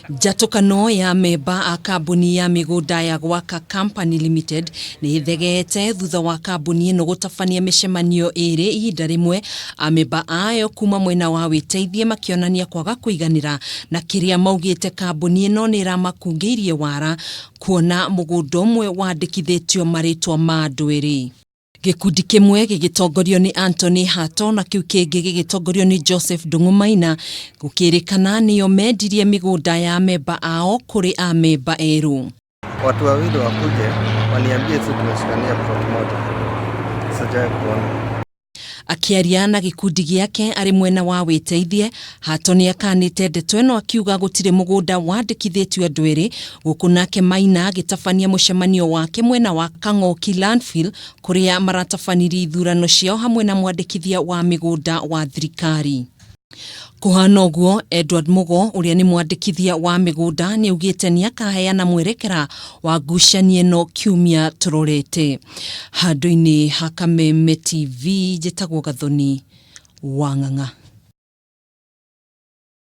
Njatũkano ya memba a kambuni ya mĩgũnda ya Gwaka Company Limited nĩ ĩthegeete thutha wa kambuni ĩno gũtabania mĩcemanio ĩrĩ ihinda rĩmwe, amemba ayo kuma mwena wa wĩteithie makĩonania kwaga kũiganĩra na kĩrĩa maugĩte kambuni ĩno nĩ ĩramakungĩirie wara kuona mũgũnda ũmwe wandĩkithĩtio marĩtwa ma andũ erĩ. Gĩkundi kĩmwe gĩgĩtongorio nĩ Anthony Hato na kĩu kĩngĩ gĩgĩtongorio nĩ Joseph Ndung'u Maina gũkĩrĩkana nĩo mendirie mĩgũnda ya amemba ao kũrĩ amemba erũ. Watu wawili wakuje waniambie sisi tumeshikania plot moja, sijawahi kuona. Akĩaria na gĩkundi gĩake arĩ mwena wa wĩteithie, Hato nĩakanĩte ndeto ĩno akiuga gũtirĩ mũgũnda wandĩkithĩtio andũ erĩ, gũkũ nake Maina agĩtabania mũcemanio wake mwena wa Kang'oki Landfill kũrĩa maratabanirie ithurano ciao hamwe na mwandĩkithia wa mĩgũnda wa thirikari. Kũhana ũguo, Edward Mugo ũrĩa nĩ mwandĩkithia wa mĩgũnda nĩaugĩte nĩakaheana mwerekera wa ngucanio ĩno kiumia tũrorete. Handũ-inĩ ha Kameme TV njĩtagwo Gathoni wa Ng'ang'a.